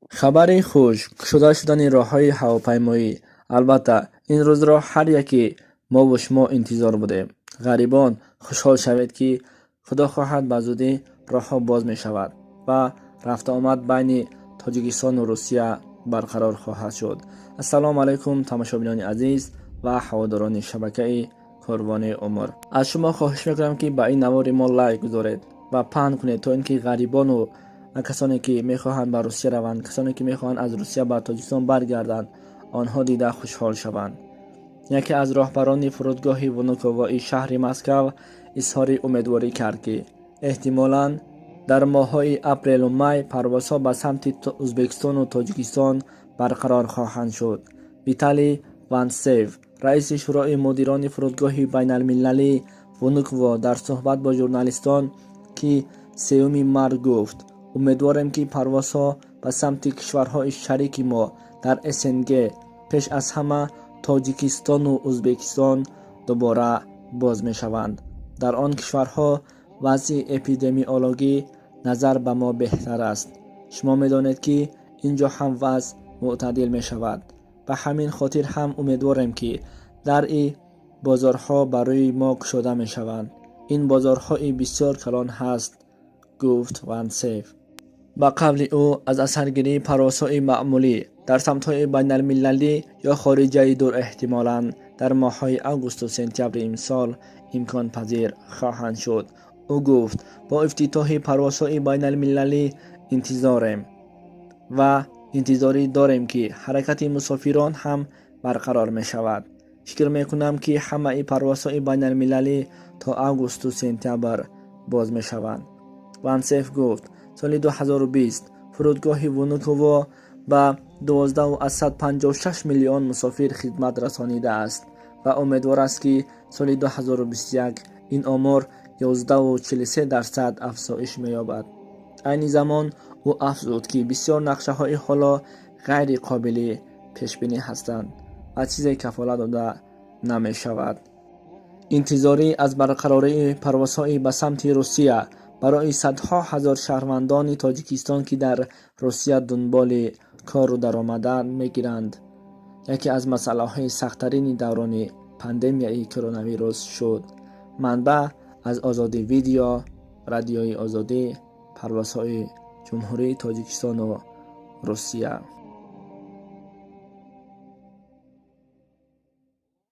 Хабари хуш: кушода шудани роҳҳои ҳавопаймоӣ. Албатта, ин рӯзро ҳар яке мову шумо интизор будем. Ғарибон, хушҳол шавед, ки худо хоҳад, ба зудӣ роҳҳо боз мешавад ва рафтуомад байни Тоҷикистону Русия барқарор хоҳад шуд. Ассалому алайкум, тамошобинони азиз ва ҳаводорони шабакаи Корвони Умр. Аз шумо хоҳиш мекунам, ки ба ин навори мо лайк гузоред ва паҳн кунед, то ин ки ғарибону касоне ки мехоҳанд ба Русия раванд, касоне ки мехоҳанд аз Русия ба Тоҷикистон баргарданд, онҳо дида хушҳол шаванд. Яке аз роҳбарони фурудгоҳи Внуковои шаҳри Москав изҳори умедворӣ кард, ки эҳтимолан дар моҳҳои апрелу май парвозҳо ба самти Ӯзбекистону Тоҷикистон барқарор хоҳанд шуд. Виталий Вантсев, раиси шӯрои мудирони фурудгоҳи байналмилалии Внуково, дар суҳбат бо журналистон, ки 3 март гуфт: «Умедворем, ки парвозҳо ба самти кишварҳои шарики мо дар СНГ, пеш аз ҳама Тоҷикистону Ӯзбекистон, дубора боз мешаванд. Дар он кишварҳо вазъи эпидемиологӣ назар ба мо беҳтар аст. Шумо медонед, ки ин ҷо ҳам вазъ мӯътадил мешавад. Ба ҳамин хотир ҳам умедворем, ки дари бозорҳо барои мо кушода мешаванд. Ин бозорҳои бисёр калон ҳаст», гуфт Вантсев. Ба қавли ӯ, аз асаргирии парвозҳои маъмулӣ дар самтҳои байналмилалӣ ё хориҷаи дур эҳтимолан дар моҳҳои августу сентябри имсол имконпазир хоҳанд шуд. Ӯ гуфт: «Бо ифтитоҳи парвозҳои байналмилалӣ интизорем ва интизорӣ дорем, ки ҳаракати мусофирон ҳам барқарор мешавад. Фикр мекунам, ки ҳамаи парвозҳои байналмилалӣ то августу сентябр боз мешаванд». Вантсев гуфт, соли 2020 фурудгоҳи Внуково ба 12,56 миллион мусофир хидмат расонидааст ва умедвор аст, ки соли 2021 ин омор 11,43% афзоиш меёбад. Айни замон ӯ афзуд, ки бисёр нақшаҳои ҳоло ғайри қобили пешбинӣ ҳастанд ва чизе кафолат дода намешавад. Интизорӣ аз барқарории парвозҳои ба самти Русия барои садҳо ҳазор шаҳрвандони Тоҷикистон, ки дар Русия дунболи кору даромадан мегиранд, яке аз масъалаҳои сахттарини даврони пандемияи коронавирус шуд. Манбаъ аз Озодӣ Видео, Радиои Озодӣ, парвозҳои Ҷумҳурии Тоҷикистону Русия.